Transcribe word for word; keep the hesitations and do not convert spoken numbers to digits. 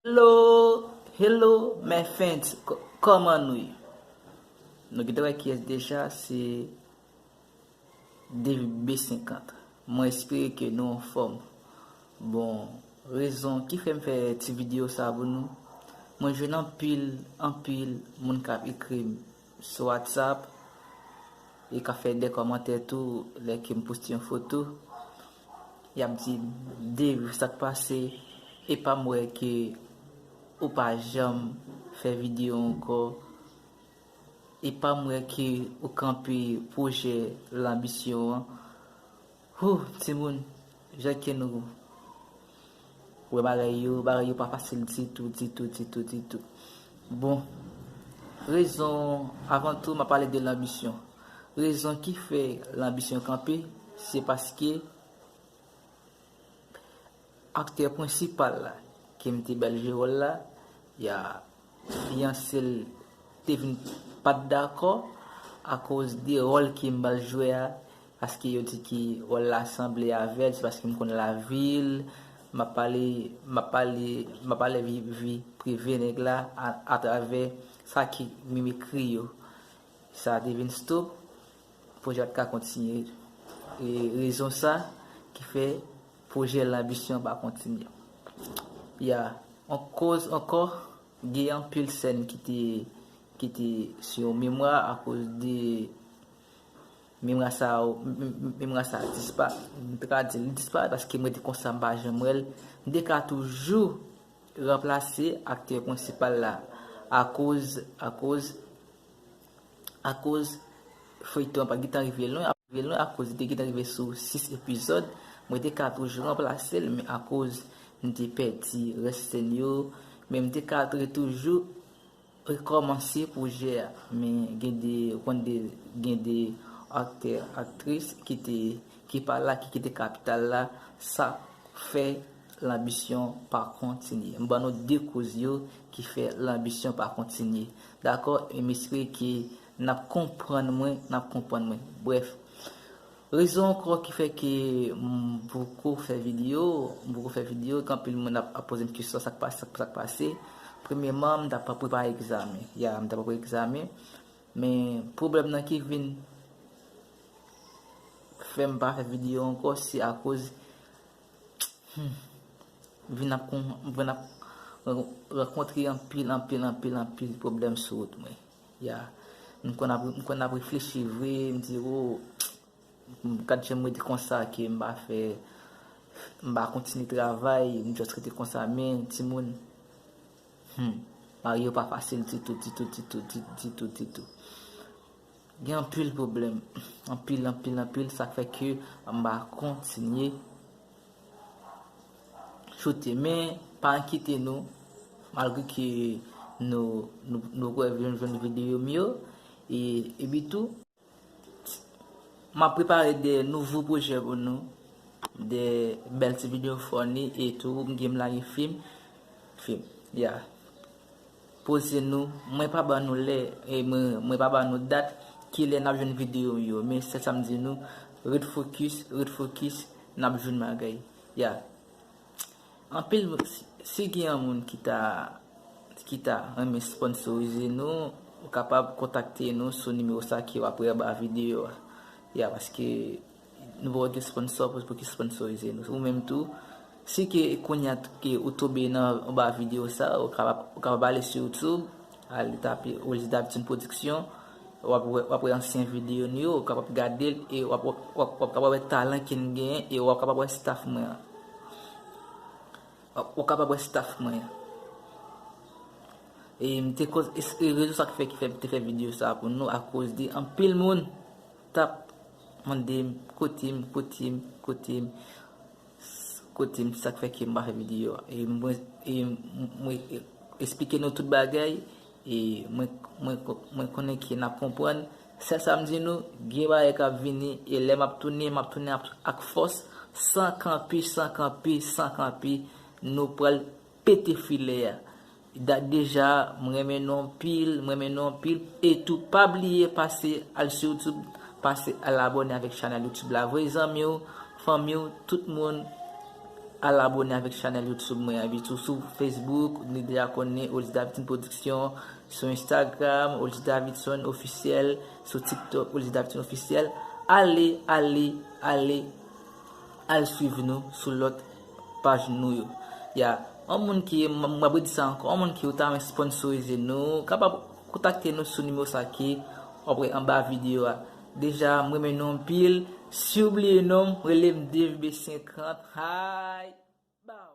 Hello, hello, my friends. K-, kòman nou ye? Nou gentan wè kiyès deja, se Dave B senkant. Mwen espere ke nou anfòm. Bon, rezon ki fè m fè ti videyo sa pou nou, mwen jwenn anpil, anpil moun k ap ekri m sou WhatsApp e k ap fè de kòmantè tou lè ke m poste yon foto. Y ap di, "Dave, sa k pase? E pa m wè ke ou pa janm fè videyo ankò. E pa m wè ke ou kanpe pwojè Lanbisyon an." Hoo, timoun, jan ke nou wè bagay yo, bagay yo pa fasil ditou, ditou, ditou, ditou. Bon, rezon, avan tou, m ap pale de Lanbisyon. Rezon ki fè Lanbisyon kanpe, se paske aktè prensipal la, ke m te ba l jwe wòl la, ya, fiyanse l te vin pa t dakò akoz de wòl ke m ba l jwe a, paske yo di ke wòl la sanble avè l, se paske m konn lavi l, m ap pale, m ap pale, m ap pale vi, vi prive nèg la a, atravè sa ke m ekri yo. Sa te vin stop, pwojè a pa t ka kontinye. E rezon sa ki fè pwojè Lanbisyon pa kontinye. Ya, an koz ankò, gen anpil sèn ki te, ki te sou yon memwa akoz de memwa sa, m-, m-, memwa sa dispa, m te ka di l disparèt paske mwen te konsa m pa janm wè l. M te ka toujou ranplase aktè prensipal la akoz, akoz, akoz feyton an pa gentan rive lwen, ap rive lwen akoz li te gentan rive sou sis epizòd. Mwen te ka toujou ranplase l, men akoz m te pèdi rès sèn yo, men m te ka re-, toujou rekòmanse pwojè a. Men gen de, ou konn de, gen de aktè, aktris ki te, ki pa la, ki kite kapital la, sa fè Lanbisyon pa kontinye. M ban nou de koz yo ki fè Lanbisyon pa kontinye. Dakò? E m espere ke n ap konprann mwen, n ap konprann mwen. Brèf, rezon ankò ki fè ke m poko fè videyo, m poko fè videyo, gen anpil moun ap, ap poze m kesyon, sa k pase, sa k pase. Premyèman, m t ap prepare egzamen. Ya, m t ap prepare egzamen. Men pwoblèm nan ki vin fè m pa fè videyo ankò, se akoz, hmm, vin ap kon-, vin ap ran-, rankontre anpil, anpil, anpil, anpil pwoblèm sou wout mwen. Ya, m konn ap, m konn ap reflechi vre, m di, "Oh, gad jan m rete konsa ke m pa fè, m pa kontinye travay, m just rete konsa." Men, timoun, hmm, bagay yo pa fasil ditou, ditou, ditou, di-, ditou, ditou. Gen anpil pwoblèm, anpil, anpil, anpil, sa k fè ke m pa kontinye choute. Men, pa enkyete nou, malgre ke nou, nou, nou kwè jwenn, jwenn videyo m yo, e, epi tou, m ap prepare de nouvo pwojè pou nou, de bèl ti videyo funny, e tou, m gen m lage fim, fim, ya. Poze nou, mwen pa ban nou lè, e mwen, mwen pa ban nou dat, kilè n ap jwenn videyo m yo, men sèl sa m di nou, ret fokis, ret fokis, n ap jwenn bagay. Ya. Anpil, si, si gen yon moun ki ta, ki ta renmen sponsorize nou, ou kapab kontakte nou sou nimewo sa ke w ap wè anba videyo a. Ya, paske nou poko gen sponsor pou, pou ki sponsorize nou. Ou menm tou, si ke kounye a ke ou tonbe nan anba videyo sa, ou kapab, ou kapab ale sou YouTube, ale tape Rolly Davidson Production, w ap wè, w ap wè ansyen videyo nou yo, ou kapab gade l e w ap, w ap, w ap, w ap kapab wè talan ke n genyen e w ap kapab wè staff mwen an. W ap, w ap kapab wè staff mwen an. E m te koz, e, e rezon sa k fè, ki fè m te fè videyo sa pou nou, akoz de anpil moun t ap mande m, kote m, kote m, kote m, kote m, sa k fè ke m pa fè videyo a. E mwen, e mwen eksplike nou tout bagay, e mwen, mwen, mwen konnen ke n ap konprann. Sèl sa m di nou, gen bagay k ap vini, e lè m ap tounen, m ap tounen ak, ak fòs, san kanpe, san kanpe, san kanpe, nou pral pete filè a. Da-, deja, mwen renmen nou anpil, mwen renmen nou anpil. E tou, pa bliye pase al sou YouTube, pase al abòne avèk chanèl YouTube la. Voye zanmi w, fanmi w, tout moun al abone avèk chanèl YouTube mwen an. Epi tou sou Facebook, nou deja konnen Olis Davidson Production, sou Instagram, Olis Davidson Officiel, sou TikTok, Olis Davidson Officiel. Ale, ale, ale, al swiv nou sou lòt paj nou yo. Ya, yon moun ki, m, m ap redi sa ankò, yon moun ki ou ta renmen sponsorize nou, kapab kontakte nou sou nimewo sa ki w ap wè anba videyo a. Deja, m renmen nou anpil. Si w bliye non m, rele m D V B senkant. Hi! Bow!